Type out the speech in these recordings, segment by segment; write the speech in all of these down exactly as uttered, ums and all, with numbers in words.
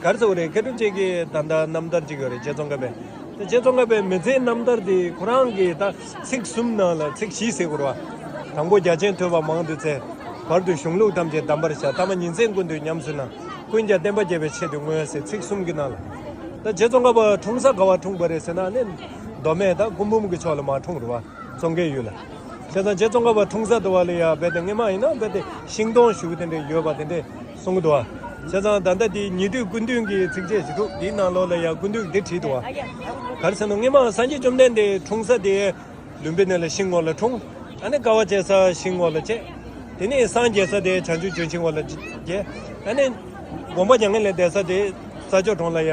ག་རེ་ཟེར་དགོས་རེད། མཁས་གྲུབ་རྗེ་གི་ད་ལྟ་རྣམ་ཐར་ཅིག་ཡོད་རེད། རྗེ་ཙོང་ཁ་པའི། རྗེ་ཙོང་ཁ་པའི་མི་ཚེའི་རྣམ་ཐར་དེ་ཁོ་རང་གི་ད་ཚིག་གསུམ་ནང་ལ་ཚིག་བཞི་ཟེར་དགོས་རེད་བ། དང་པོ་རྒྱ་ཆེན་ཐོས་པ་མང་དུ་བཙལ། བར་དུ་གཞུང་ལུགས་ཐམས་ཅད་གདམས་པར་བྱ། ཐ་མ་ཉིན་མཚན་ཀུན་ཏུ་ཉམས་སུ་བླང་། ཀུན་ཀྱང་བསྟན་པ་རྒྱས་པའི་ཆེད་དུ་བསྔོས་ཟེར་ཚིག་གསུམ་གྱི་ནང་ལ། ད་རྗེ་ཙོང་ཁ་པ་འཁྲུངས་ས་ག་བ་འཁྲུངས་པ་རེད་ཟེར་ན་ནི་མདོ་སྨད་ད་སྐུ་འབུམ་གྱི་ཕྱོགས་ལ་མར་འཁྲུངས་རེད་བ། ཙོང་ཁའི་ཡུལ་ལ། བྱས་ཙང་རྗེ་ཙོང་ཁ་པ་འཁྲུངས་ས་དུ་བ་ལ་ཡ་རྦད་དེ་སྔོན་མ་ཡིན་ན་རྦད་དེ་ཤིང་སྡོང་ཞུ་དེ་འདྲ་ཡོད་པ་དེ་འདྲ་གསུང་གི་འདུག་བ། བྱས་ཙང་ད་ལྟ་དེ་ཉེ་དུས་ཀུན་བཏུས་ཀྱི་ཚིགས་བཅད་ཞིག་འདུག་འདིའི་ནང་ལོགས་ལ་ཡ་ཀུན་བཏུས་འདི་བྲིས་འདུག་བ། ག་རེ་ཟེར་ན་སྔོན་མ་སངས་རྒྱས་བཅོམ་ལྡན་འདས་འཁྲུངས་ས་དེ་ལུམྦི་ནི་ལ་ཤིང་འོག་ལ་འཁྲུངས། ཨ་ནི་དཀའ་བ་སྤྱད་ས་ཤིང་འོག་ལ་བྱས། དེ་ནས་སངས་རྒྱས་ས་དེ་བྱང་ཆུབ་ལྗོན་ཤིང་འོག་ལ་བྱས། ཨ་ནི་དགོངས་པ་རྒྱ་ངན་ལས་འདས་ས་དེ་ས་ཕྱོགས་གྲོང་ལ་ཡ་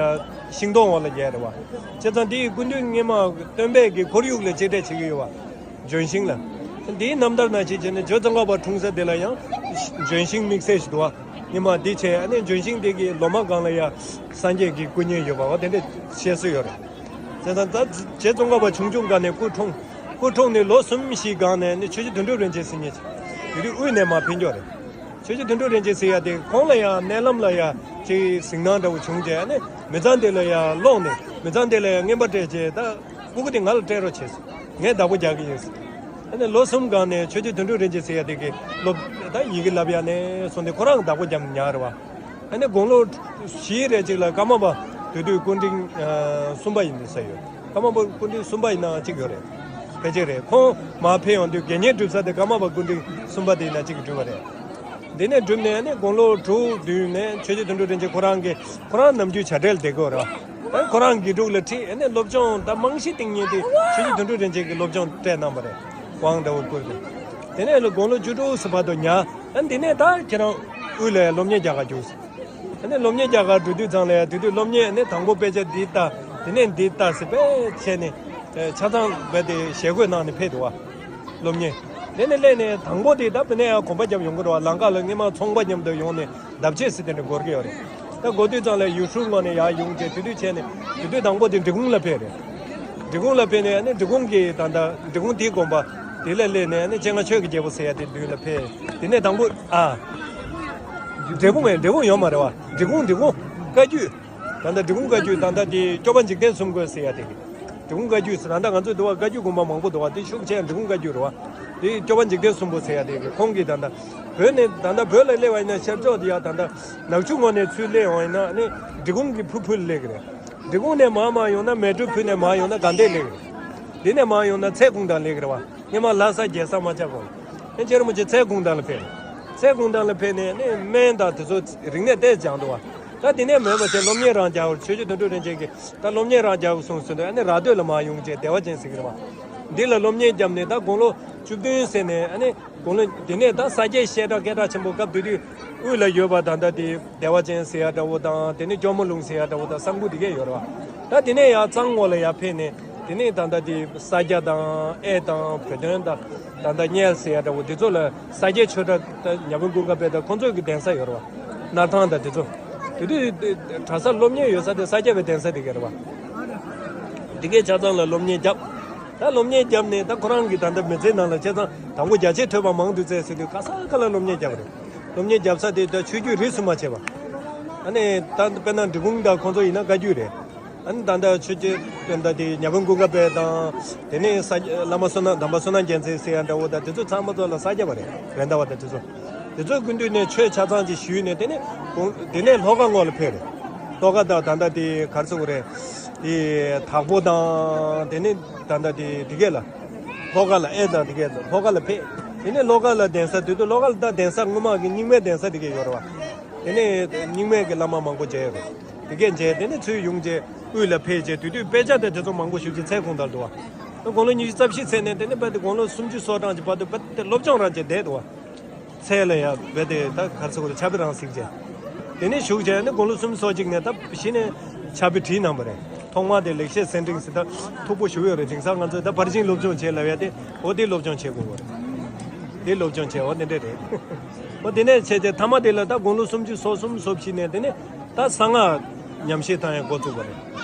ཤིང་སྡོང་འོག་ལ་བྱས་རེད་བ། བྱས་ཙང་འདིའི་ཀུན་བཏུས་སྔོན་མ་སྟོན་པའི་གི་ཁོར་ཡུག་ལ་གཅེས་སྤྲས་བྱེད་ཀྱི་ཡོད་བ། ལྗོན་ཤིང་ལ། འདིའི་རྣམ་ཐར་ནང་བཞིན་བྱས་ནས་རྗེ་ཙོང་ཁ་པ་འཁྲུངས་ས་དེ་ལ་ཡང་ལྗོན་ཤིང་དམིགས་བསལ་ཞིག་འདུག་བ། ཉི་མ་འདི་བྱས་ཨ་ནི་ལྗོན་ཤིང་དེ་གི་ལོ་མ་སྒང་ལ་ཡ་སངས་རྒྱས་ཀྱི་སྐུ་བརྙན་ཡོད་པ་བ་དེ་འདྲ་བཤད་སྲོལ་ཡོད་རེད། བྱས་ཙང་ད་རྗེ་ཙོང་ཁ་པ་ཆུང་ཆུང་སྒང་ནས་སྐུ་འཁྲུངས། སྐུ་འཁྲུངས་ནས་ལོ་གསུམ་བཞི་སྒང་ནས་ནི་ཆོས་རྗེ་དོན་གྲུབ་རིན་ཆེན་ཟེར་མཁན་ཅིག་དེ་དུས་དབུས་ནས་མར་ཕེབས་མགྱོགས་རེད། ཆོས་རྗེ་དོན་གྲུབ་རིན་ཆེན་ཟེར་ཡ་དེ་ཁོང་ལ་ཡང་མནལ་ལམ་ལ་ཡ་ཅིག་གཟིགས་སྣང་འདྲ་བོ་བྱུང་རྗེས་ནི་མི་ཚང་དེ་ལ་ཡ་ལོག་ནས་མི་ཚང་དེ་ལ་ཡ་རྔན་པ་སྤྲད་རྗེས་ད་སྤུ་གུ་དེ་ང་ལ་སྤྲད་རོགས་བྱས་སོང་། ངས་བདག་པོ་རྒྱག་གི་ཡིན། ཨ་ནི་ལོ་གསུམ་སྒང་ནས་ཆོས་རྗེ་དོན་གྲུབ་རིན་ཆེན་ཟེར་ཡ་དེ་གི་སློབ་ད་ཡི་གེ་བསླབ་ཡ་ནས་སོང་སྟེ་ཁོ་རང་བདག་པོ་རྒྱབ་ཉར་བ། ཨ་ནི་དགུང་ལོ་བཞི་རེ་གཅིག་ལ་ཀརྨ་པ་དེ་དུས་སྐུ་ཕྲེང་ཨ་གསུམ་པ་ཡིན་ཟེར་ཡོད། ཀརྨ་པ་སྐུ་ཕྲེང་གསུམ་པ་ཡིན་ནའང་གཅིག་ཡོད་རེད། ཕལ་ཆེར་རེད། ཁོང་མར་ཕེབས་ཡོང་དུས་དགེ་བསྙེན་སྒྲུབ་ས་དེ་ཀརྨ་པ་སྐུ་ཕྲེང་གསུམ་པ་དེ་ཡིན་ན་གཅིག་གིས་སྒྲུབ་པ་རེད། འདི་ནས་བསྒྲུབས་ནས་ནི་དགུང་ལོ་དྲུག་བདུན་ནས་ཆོས་རྗེ་དོན་གྲུབ་རིན་ཆེན་ཁོ་རང་གི་ཁོ་རང་ནམ་རྒྱུན་བྱ་བྲལ་བསྡད་ཀྱི་ཡོད་རེད་བ། ཨ་ཁོ་རང་དགེ་ཕྲུག་ལ་ཁྲིད་ཨ་ནི་སློབ་སྦྱོང་ད་རྨང་གཞི་བཏིང་མཁན་དེ་ཆོས་རྗེ་དོན་གྲུབ་རིན་ཆེན་གྱིས་སློབ་སྦྱོང་སྤྲད་གནང་བ་རེད། དབང་འདྲ་བོ་བསྐུར་ཏེ། དེ་ནས་ལོ་དགུང་ལོ་བཅུ་དྲུག་ཙམ་བར་དུ་ཉར། ཨ་འདི་ནས་ད་ཁྱེད་རང་དབུས་ལ་སློབ་གཉེར་རྒྱག་གར་རྒྱུགས། ཨ་ནི་སློབ་གཉེར་རྒྱག་གར་འགྲོ་དུས་ཙང་ལ་ཡ་དེ་དུས་སློབ་གཉེར་ཨ་ནི་དང་པོ་དཔེ་ཆ་འདི་ལྟ། དེ་ནས་འདི་ལྟ་ཟེར་དཔེ་བྱས་ནས་ཆ་ཚང་རྦད་དེ་ཞལ་བཀོད་གནང་ནས་ཕེབས་འདུག་བ། སློབ་གཉེར། དེ་ནས་སླེབས་ནས་དང་པོ་དེ་ད་དཔེར་ན་ཡང་གོམ་པ་རྒྱབ་ཡོང་གི་རེད་བ། ལམ་ཁ་ལ་སྔོན་མ་ཚོང་པ་མཉམ་དུ་ཡོང་ནས་འདབ་ཆས་ཟེར་དེ་འདྲ་འགོར་གི་ཡོད་རེད། ད་འགོར་དུས་ཙང་ལ་ཡུས་ཧྲུའུ་ངོས་ནས་ཡར་ཡོང་བྱས་དེ་དུས་བྱས་ནས་དེ་དུས་དང་པོ་དེ་འབྲི་གུང་ལ་ཕེབས་རེད། འབྲི་གུང་ལ་ཕེབས་ནས་ཨ་ནི་འབྲི་གུང་གི་ད་ལྟ་འབྲི་གུང་དེའི་དགོན་པ་དེ་ལ་སླེབས་ནས་ཨ་ནི་སྤྱན་སྔ་ཆོས་ཀྱི་རྒྱལ་པོ་ཟེར་ཡ་དེ་མདུན་ལ་ཕེབས། དེ་ནས་དང་པོ་ཨ། འབྲས་སྤུངས་ཨེ་འབྲས་སྤུངས་ཡོད་མ་རེད་བ། འབྲི་གུང་འབྲི་གུང་བཀའ་བརྒྱུད། ད་ལྟ་འབྲི་གུང་བཀའ་བརྒྱུད་ད་ལྟ་དེ་སྐྱོབ་པ་འཇིག་རྟེན་གསུམ་མགོན་ཟེར་ཡ་དེ་གི། འབྲི་གུང་བཀའ་བརྒྱུད་ཟེར་ད་ལྟ་ང་ཚོའི་འདུལ་བ་བཀའ་བརྒྱུད་དགོན་པ་མང་པོ་འདུག་བ། དེ་ཤུགས་ཆེ་འབྲི་གུང་བཀའ་བརྒྱུད་རེད་བ། དེ་སྐྱོབ་པ་འཇིག་རྟེན་གསུམ་པོ་ཟེར་ཡ་དེ་གི་ཁོང་གིས་ད་ལྟ་བོད་ནས་ད་ལྟ་བོད་ལ་སླེབས་པ་ཡིན་ན་ཤར་ཕྱོགས་དེ་ཡ་ད་ལྟ་ནག་ཆུ་ངོས་ནས་ཚུར་སླེབས་ཡོང་ཡིན་ན་ནི་འབྲི་གུང་གི་ཕུ་ཕུ་ལ་སླེབས་གི་རེད། འབྲི་གུང་ནས་མར་མར་ཡོང་ན་མལ་གྲོ་ཕུ་ནས་མར་ཡོང་ན་དགའ་ལྡན་སླེབས་གི་རེད། དེ་ནས་མར་ཡོང་ན་ཚལ་གུང་ཐང་སླེབས་གི་རེད་བ། སྔོན་མ་ལྷ་ས་རྒྱལ་ས་རྨ་བྱ་དགོན། ཨེ་རྗེ་རིན་པོ་ཆེ་ཚལ་གུང་ཐང་ལ་ཕེབས། ཚལ་གུང་ཐང་ལ་ཕེབས་ནས་ནི་སྨན་དང་དེ་ཚོ་རིག་གནས་བལྟས་སྦྱངས་འདུག་བ། ད་དེ་ནས་མེད་པ་བྱས་སློབ་གཉེར་རང་རྒྱག་པར་ཆོས་རྗེ་དོན་གྲུབ་རིན་ཆེན་གྱིས་ད་སློབ་གཉེར་རང་རྒྱག་དགོས་གསུངས་ཟིན་དུས་ཨ་ནི་ར་སྟོད་ལ་མར་ཡོང་བྱས་བདེ་བ་ཅན་ཟེར་གྱི་རེད་བ། འདི་ལ་སློབ་གཉེར་བརྒྱབ་ནས་ད་དགུང་ལོ་བཅུ་བདུན་ཟེར་ནས་ཨ་ནི་དགུང་ལོ་དེ་ནས་ད་ས་སྐྱའི་བཤད་གྲྭ་སྐད་གྲགས་ཆེན་པོ་སྐབས་དེ་དུས་དབུས་ལ་ཡོད་པ་ད་ལྟ་དེ་བདེ་བ་ཅན་ཟེར་ཡ་འདྲ་བོ་དང་དེ་ནས་ཇོ་མོ་ལུང་ཟེར་ཡ་འདྲ་བོ་དང་གསང་ཕུ་དེ་གས་ཡོད་རེད་བ། ད་དེ་ནས་ཡར་གཙང་ངོས་ལ་ཡར་ཕེབས་ནས། དེ་ནས་ད་ལྟ་དེ་ས་སྐྱ་དང་ཨེ་དང་བོད་དོན་དང་ད་ལྟ་གཉལ་ཟེར་ཡ་འདྲ་བོ་དེ་ཚོ་ལ་ས་སྐྱའི་ཆོས་གྲྭ་ད་ཉ་དབོན་ཀུན་དགའ་དཔལ་དང་ཁོང་ཚོས་ཀྱི་གདན་ས་ཡོད་རེད་བ། སྣར་ཐང་དང་དེ་ཚོ། དེ་དུས་གྲྭ་ས་སློབ་གཉེར་ཡོད་ས་དེ་ས་སྐྱ་པའི་གདན་ས་དེ་ག་རེད་བ། དེ་གའི་ཆ་ཚང་ལ་སློབ་གཉེར་བརྒྱབ། ད་སློབ་གཉེར་བརྒྱབ་ནས་ད་ཁོ་རང་གི་ད་ལྟ་མི་ཚེའི་ནང་ལ་བྱས་ཙང་དང་པོ་རྒྱ་ཆེར་ཐོས་པ་མང་དུ་བཙལ་ཟེར་དུས་ག་ས་ག་ལ་སློབ་གཉེར་བརྒྱབ་རེད། སློབ་གཉེར་བརྒྱབ་ས་དེ་ད་ཆོས་བརྒྱུད་རིས་སུ་མ་ཆད་པ། ཨ་ནི་ད་དཔེར་ན་འབྲི་གུང་དང་ཁོང་ཚོ་ཡིན་ན་བཀའ་བརྒྱུད་རེད། ཨ་ནི་ད་ལྟ་ཆོས་རྗེ་དཔལ་ལྡན་དེ་ཉ་དབོན་ཀུན་དགའ་དཔལ་དང་དེ་ནས་ས་བླ་མ་བསོད་ནམས་དམ་པ་བསོད་ནམས་རྒྱལ་མཚན་ཟེར་ཡ་འདྲ་བོ་དང་དེ་ཚོ་ཚང་མ་ཚོ་ལ་ས་སྐྱ་པ་རེད། རེད་མདའ་བ་དང་དེ་ཚོ། དེ་ཚོ་སྐུ་མདུན་ནས་ཆོས་ཆ་ཚང་ཅིག་ཞུས་ནས་དེ་ནས་དེ་ནས་ལྷོ་ཁ་ངོས་ལ་ཕེབས་རེད། ལྷོ་ཁ་དང་ད་ལྟ་དེ་ག་རེ་ཟེར་དགོས་རེད། དེ་དྭགས་པོ་དང་དེ་ནས་ད་ལྟ་དེ་དེ་གས་ལ། ལྷོ་ཁ་ལ་ཨེ་དང་དེ་གས་ལྷོ་ཁ་ལ་ཕེབས། དེ་ནས་ལྷོ་ཁ་ལ་གདན་ས་དེ་དུས་ལྷོ་ཁ་ལ་ད་གདན་ས་སྔོན་མ་གི་རྙིང་མའི་གདན་ས་དེ་གས་ཡོད་རེད་བ། དེ་ནས་རྙིང་མའི་གི་བླ་མ་མང་པོ་མཇལ་ཡོད་རེད། དེ་གས་མཇལ་དེ་ནས་ཚུར་ཡོང་རྗེས་དབུས་ལ་ཕེབས་རྗེས་དེ་དུས་དཔེ་ཆ་དང་དེ་ཚོ་མང་པོ་ཞིག་ཅིག་ཚལ་གུང་ཐང་དུ་བ། དགུང་ལོ་ཉི་ཤུ་རྩ་བཞི་ཚད་ནས་དེ་ནས་བར་དུ་དགུང་ལོ་སུམ་ཅུ་སོ་གྲངས་ཀྱི་བར་དུ་བར་དུ་སློབ་སྦྱོང་རང་བྱས་བསྡད་འདུག་བ། ཚལ་ལ་ཡ་བས་དེ་ད་ག་རེ་ཟེར་དགོས་རེད། ཕྱག་དཔེ་རང་གཟིགས་བྱས། དེ་ནས་བཞུགས་བྱས་ནས་དགུང་ལོ་སུམ་ཅུ་སོ་གཅིག་ནས་ད་གཞི་ནས་ཕྱག་དཔེ་བྲིས་གནང་བ་རེད། ཐོག་མར་དེ་ལེགས་བཤད་སེང་འབྲིང་ཟེར་ད་མཐུག་པོ་ཞུ་ཡོད་རེད། དེང་སང་ང་ཚོས་ད་ཕར་ཕྱིན་སློབ་སྦྱོང་བྱེད་ལབ་ཡ་དེ་འོ་དེ་སློབ་སྦྱོང་བྱེད་དགོས་པ་རེད། དེ་སློབ་སྦྱོང་བྱས་འོ་དེ་འདྲས་རེད། འོ་དེ་ནས་བྱས་རྗེས་མཐའ་མ་དེ་ལ་ད་དགུང་ལོ་སུམ་ཅུ་སོ་གསུམ་སོ་བཞི་ནས་དེ་ནས་ད་གསང་སྔགས་ཉམས་བཞེས་བཏང་ཡ་འགོ་བཙུགས་པ་རེད།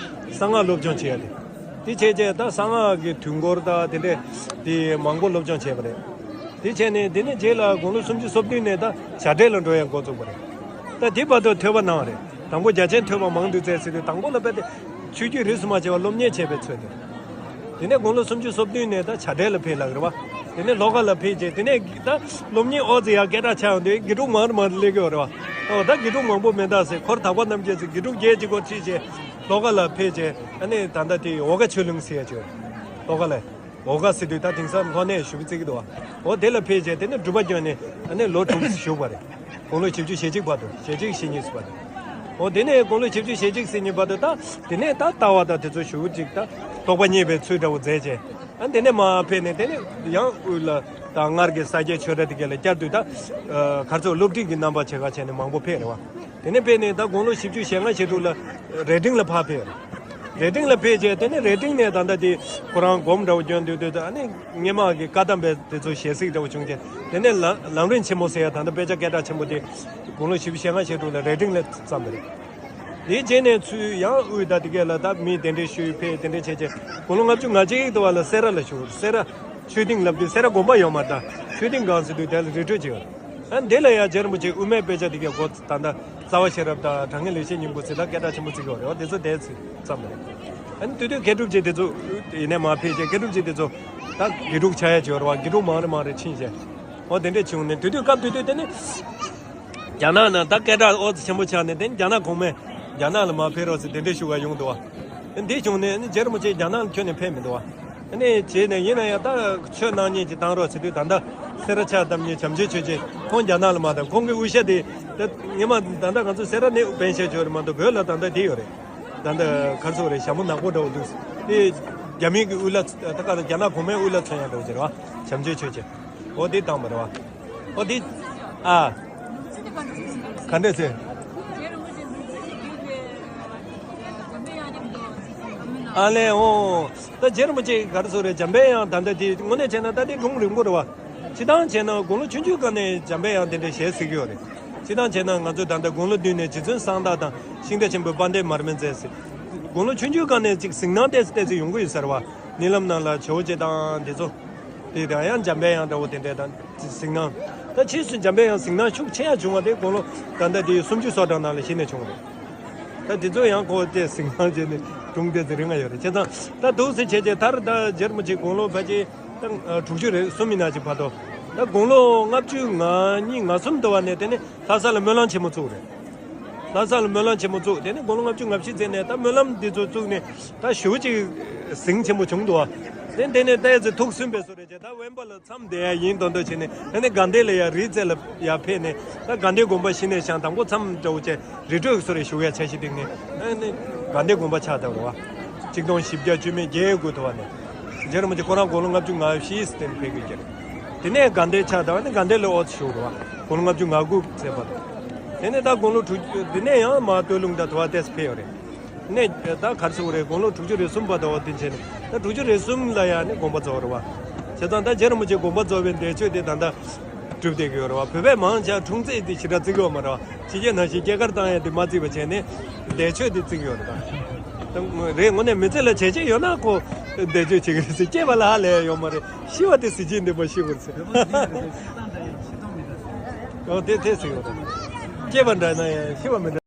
གསང་སྔགས་སློབ་སྦྱོང་བྱེད་ཡ་དེ། དེ་བྱས་རྗེས་ད་གསང་སྔགས་ཀྱི་དུས་འཁོར་དང་དེ་འདྲས་དེ་མང་པོ་སློབ་སྦྱོང་བྱས་པ་རེད། དེ་བྱས་ནས་དེ་ནས་རྗེས་ལ་དགུང་ལོ་སུམ་ཅུ་སོ་བདུན་ནས་ད་བྱ་བྲལ་ལ་འགྲོ་ཡ་འགོ་བཙུགས་པ་རེད། ད་དེ་བར་དུ་ཐོས་པ་གནང་བ་རེད། ད་ དང་པོ་རྒྱ་ཆེན་ཐོས་པ་མང་དུ་བཙལ་ཟེར་དུས། དང་པོ་ལ་དཔེ་དེ་ཆོས་བརྒྱུད་རིས་སུ་མ་ཆད་པ་སློབ་གཉེར་བྱས་པའི་ཚུལ་དུ། དེ་ནས་དགུང་ལོ་སུམ་ཅུ་སོ་བདུན་ནས་ད་བྱ་བྲལ་ལ་ཕེབས་ལབ་རེད་བ། དེ་ནས་ལྷོ་ཁ་ལ་ཕེབས་རྗེས། དེ་ནས་ད་སློབ་གཉེར་ཨོ་ཙི་ཡ་སྐད་གྲགས་ཆགས་ཡོང་དུས་དགེ་ཕྲུག་མང་རུ་མང་རུ་སླེབས་ཀྱི་ཡོད་རེད་བ། ཨོ་ད་དགེ་ཕྲུག་མང་པོ་མེད་ད་ཟེར། འཁོར་དག་པ་རྣམས་ཀྱིས་ཟེར། དགེ་ཕྲུག་བརྒྱད་ཅིག་སྐོར་ཁྲིད་བྱས་ལྷོ་ཁ་ལ་ཕེབས་བྱས། ཨ་ནི་ད་ལྟ་དེ་འོ་དགའ་ཆོས་གླིང་ཟེར་ཡ་ཅིག་ཡོད་རེད། ལྷོ་ཁ་ལ། འོ་དགའ་ཟེར་དུས་ད་དེང་སང་ལྷོ་ནས་ཞུ་བ་བརྩི་གི་འདུག་བ། འོ་དེ་ལ་ཕེབས་བྱས། དེ་ནས་སྒྲུབ་པ་བསྐྱངས་ནས་ཨ་ནི་ལོ་དྲུག་བཞུགས་པ་རེད། དགུང་ལོ་བཞི་བཅུ་ཞེ་གཅིག་བར་དུ། ཞེ་གཅིག་ཞེ་གཉིས་བར་དུ། འོ་དེ་ནས་དགུང་ལོ་བཞི་བཅུ་ཞེ་གཅིག་ཞེ་གཉིས་བར་དུ་ད། དེ་ནས་ད་ལྟ་བ་དང་དེ་ཚོ་ཞུ་བ་ཅིག་ད་རྟོགས་པ་བརྙེས་པའི་ཚུལ་འདྲ་བོ་མཛད་བྱས། ཨ་དེ་ནས་མར་ཕེབས་ནས་དེ་ནས་ཡང་དབུས་ལ་ད་སྔར་གྱི་ས་སྐྱའི་ཆོས་གྲྭ་དེ་ག་ལ་བསྐྱར་དུ་ད་ག་རེ་ཟེར། སློབ་ཁྲིད་ཀྱི་རྣམ་པ་ཆེ་ཁག་བྱས་ནས་མང་པོ་ཕེབས་རེད་བ། དེ་ནས་ཕེབས་ནས་ད་དགུང་ལོ་བཞི་བཅུ་ཞེ་ལྔ་ཞེ་དྲུག་ལ་རྭ་སྒྲེང་ལ་ཕར་ཕེབས། རྭ་སྒྲེང་ལ་ཕེབས་རྗེས། དེ་ནས་རྭ་སྒྲེང་ནས་ད་ལྟ་དེ་ཁོ་རང་སྒོམ་འདྲ་བོ་སྐྱོན་དུས་དུས་ད་ཨ་ནི་སྔོན་མ་གི་བཀའ་གདམས་པའི་དེ་ཚོ་ཞལ་གཟིགས་འདྲ་བོ་བྱུང་རྗེས། དེ་ནས་ལམ་ལམ་རིམ་ཆེན་མོ་ཟེར་ཡ་ད་ལྟ་དཔེ་ཆ་སྐད་གྲགས་ཆེན་པོ་དེ་དགུང་ལོ་བཞི་བཅུ་ཞེ་ལྔ་ཞེ་དྲུག་ལ་རྭ་སྒྲེང་ལ་བརྩམས་པ་རེད། དེའི་རྗེས་ནས་ཚུར་ཡང་དབུས་ད་དེ་ག་ལ་ད་མི་གདན་འདྲེན་ཞུས། ཕེབས་གདན་འདྲེན་བྱས་རྗེས་དགུང་ལོ་ལྔ་བཅུ་ང་གཅིག་དུ་བ་ལ་སེ་ར་ལ་བཞུགས། སེ་ར་ཆོས་སྡིངས་ལབ་དུས་སེ་ར་དགོན་པ་ཡོད་མ་རེད། ད་ཆོས་སྡིངས་སྒང་ཟེར་དུས་དེ་ལ་རི་ཁྲོད་ཅིག་ཡོད། ཨ་ནི་དེ་ལ་ཡང་རྗེ་རིན་པོ་ཆེ་དབུ་མའི་དཔེ་ཆ་དེ་གའི་སྒོ་ད་ལྟ་རྩ་བ་ཤེས་རབ་དང་དྲང་ངེས་ལེགས་བཤད་སྙིང་པོ་ཟེར་ད་སྐད་གྲགས་ཆེན་པོ་བརྩི་གི་ཡོད་རེད་བ། དེ་ཚོ་དེ་ཚོ་བརྩམས་པ་རེད། ཨ་ནི་དེ་དུས་མཁས་གྲུབ་རྗེ་དེ་ཚོ་ཡིན་ནའི་མར་ཕེབས་རྗེས་མཁས་གྲུབ་རྗེ་དེ་ཚོ་ད་དགེ་ཕྲུག་ཆགས་ཡ་ཅིག་ཡོད་རེད་བ། དགེ་ཕྲུག་མང་རུ་མང་རུ་ཕྱིན་རྗེས། འོ་དེ་འདྲས་བྱུང་ནས་དེ་དུས་སྐབས་དེ་དུས་དེ་ནི་རྒྱ་ནག་ནང་ད་སྐད་གྲགས་ཨོ་ཙི་ཆེན་པོ་ཆགས་ནས། དེ་ནི་རྒྱ་ནག་གོང་མས་རྒྱ་ནག་ལ་མར་ཕེབས་རོགས་ཟེར་དེ་འདྲས་ཞུ་བ་ཡོང་འདུག་བ། འདི་བྱུང་ནས་ནི་རྗེ་རིན་པོ་ཆེ་རྒྱ་ནག་ལ་ཁྱོན་ནས་ཕེབས་མི་འདུག་བ། ཨ་ནི་བྱས་ནས་ཡིན་ན་ཡང་ད་ཆོས་གནང་མཁན་ཅིག་བཏང་རོགས་ཟེར་དུས། ད་ལྟ་སེ་ར་ཕྱག་བཏབ་མཁན་བྱམས་ཆོས་ཆོས་རྗེ་ཁོང་རྒྱ་ནག་ལ་མར་བཏང་། ཁོང་གི་དབུ་ཞྭ་དེ་ད་ངེད་མ་ད་ལྟ་ང་ཚོ་སེ་ར་ནས་འབེན་བཞག་ཆོག་རེད་མ་གཏོགས་བོད་ལ་ད་ལྟ་དེ་ཡོད་རེད། ད་ལྟ་ག་རེ་ཟེར་དགོས་རེད། ཞྭ་མོ་ནག་པོ་འདྲ་བོ་འདུག་དེ་རྒྱ་མི་གི་དབུ་བླ་ད་ག་རྒྱ་ནག་གོང་མའི་དབུ་བླ་མཚོན་ཡ་འདྲ་བོ་ཅིག་རེད་བ། བྱམས་ཆོས་ཆོས་རྗེ། འོ་དེ་བཏང་བ་རེད་བ། འོ་དེ་ཨ། ག་འདྲས་ཟེར། ཨ་ལས་འོ། ད་རྗེ་རིན་པོ་ཆེ་ག་རེ་ཟེར་དགོས་རེད། འཇམ་པའི་དབྱངས་ད་ལྟ་དེ་དངོས་གནས་བྱས་ན་ད་དེ་སྒྲུང་རིང་པོ་རེད་བ། སྤྱིར་བཏང་བྱས་ན་དགུང་ལོ་ཆུང་ཆུང་སྒང་ནས་འཇམ་པའི་དབྱངས་དེ་འདྲའི་ཞལ་གཟིགས་ཀྱི་ཡོད་རེད། སྤྱིར་བཏང་བྱས་ན་ང་ཚོ་ད་ལྟ་དགུང་ལོ་བདུན་ནས་རྗེ་བཙུན་གསང་བདག་དང་ཤིང་རྟ་ཆེན་པོའི་དཔལ་ལྡན་མར་མེ་མཛད་ཟེར། དགུང་ལོ་ཆུང་ཆུང་སྒང་ནས་ཅིག་གཟིགས་སྣང་ཏོག་ཙམ་ཏོག་ཙམ་ཡོང་གི་ཡོད་ས་རེད་བ། རྨི་ལམ་ནང་ལ་ཇོ་བོ་རྗེ་དང་དེ་ཚོ། དེ་དང་ཡང་འཇམ་པའི་དབྱངས་འདྲ་བོ་དེ་འདྲ་དང་གཟིགས་སྣང་། ད་ཕྱིས་སུ་འཇམ་པའི་དབྱངས་གཟིགས་སྣང་ཤུགས་ཆེ་ཡ་བྱུང་བ་དེ་དགུང་ལོ་ད་ལྟ་དེ་སུམ་ཅུ་སོ་གྲངས་ནང་ལ་གཞི་ནས་བྱུང་བ་རེད། ད་དེ་ཚོ་ཡང་ཁོ་དེ་གཟིགས་སྣང་བྱས་ནས་སྒྲུང་དེ་ཚོ་རིང་ང་ཡོད་རེད། བྱས་ཙང་ད་འདུག་སེ་བྱས་རྗེས་མཐར་ད་རྗེ་རིན་པོ་ཆེ་དགུང་ལོ་ཕལ་ཆེར་ད་དྲུག་ཅུ་རེ་གསུམ་ཡིན་ན་ཅིག་བར་དུ། ད་དགུང་ལོ་ལྔ་བཅུ་ང་གཉིས་ང་གསུམ་དུ་བ་ནས་དེ་ནས་ལྷ་ས་ལ་སྨོན་ལམ་ཆེན་མོ་བཙུགས་རེད། ལྷ་ས་ལ་སྨོན་ལམ་ཆེན་མོ་བཙུགས། དེ་ནས་དགུང་ལོ་ལྔ་བཅུ་ང་བཞི་ཚེས་ནས་ད་སྨོན་ལམ་འདི་ཚོ་བཙུགས་ནས་ད་ཞེ་པོ་ཅིག་ཟིང་ཆེན་པོ་བྱུང་འདུག་བ། དེ་དེ་ནས་ཏོག་ཙམ་ཐུགས་སུན་པའི་བཟོ་རེད་བྱས། ད་དབེན་པ་ལ་མཚམས་བསྡད་ཡ་ཡིན་མདོག་མདོག་བྱས་ནས། ད་ནི་དགའ་ལྡན་ལ་ཡ་རི་རྩེ་ལ་ཡ་ཕེབས་ནས། ད་དགའ་ལྡན་དགོན་པ་གཞི་ནས་བཞེངས། དང་པོ་མཚམས་འདྲ་བོ་བྱས་རི་ཁྲོད་ཀྱི་བཟོ་རེ་བཞུགས་ཡ་འཆར་གཞི་བཏིང་ནས། ཨ་ནི་དགའ་ལྡན་དགོན་པ་ཕྱག་བཏབ་རེད་བ། ཆིག་སྟོང་བཞི་བརྒྱ་བཅུ་མེད་བརྒྱད་དགུ་དུ་བ་ནས། རྗེ་རིན་པོ་ཆེ་ཁོ་རང་དགུང་ལོ་ལྔ་བཅུ་ང་བཞི་ཙམ་ཕེབས་ཀྱི་རེད། དེ་ནས་དགའ་ལྡན་ཕྱག་བཏབ། ཨ་ནི་དགའ་ལྡན་ལ་ཨོ་ཙི་བཞུགས་རེད་བ། དགུང་ལོ་ལྔ་བཅུ་ང་དགུ་ཙམ་བར་དུ། དེ་ནས་ད་དགུང་ལོ་དྲུག་ཅུ། དེ་ནས་ཡང་མར་སྟོད་ལུང་དང་དུ་བ་ཏོག་ཙམ་ཕེབས་ཡོད་རེད། ནས་ད་ག་རེ་ཟེར་དགོས་རེད། དགུང་ལོ་དྲུག་ཅུ་རེ་གསུམ་བར་དུ་འོ་དེ་བྱས་ནས། ད་དྲུག་ཅུ་རེ་གསུམ་ལ་ཡང་ནི་དགོངས་པ་རྫོགས་རེད་བ། བྱས་ཙང་ད་རྗེ་རིན་པོ་ཆེ་དགོངས་པ་རྫོགས་པའི་འདས་མཆོད་དེ་ད་ལྟ་སྒྲུབ་བསྡད་ཀྱི་ཡོད་རེད་བ། བོད་པས་མང་ཆེ་བ་འཁྲུངས་ཚེས་དེ་ཞེ་དྲག་བརྩི་གི་ཡོད་མ་རེད་བ། ཕྱི་རྒྱལ་ནང་བཞིན་སྐྱེས་སྐར་བཏང་ཡ་དེ་མ་བརྩི་བ་བྱས་ནས་འདས་མཆོད་དེ་བརྩི་གི་ཡོད་རེད་ད། ད་རེད། དངོས་གནས་མི་ཚེ་ལ་བྱས་རྗེས་ཡོད་ན་ཁོ་འདས་མཆོད་བྱེད་ཀྱི་རེད་ཟེར། སྐྱེས་པ་ལ་ཧ་ལས་ཡ་ཡོད་མ་རེད། ཤི་བ་དེ་གཟི་བརྗིད་ལྡན་པ་ཤི་དགོས་ཟེར། ཨོ་དེ་དེ་ཟེར་ཡོད་རེད། སྐྱེས་པ་འདྲ་ན་ཡང་ཤི་བ་མི་འདྲ།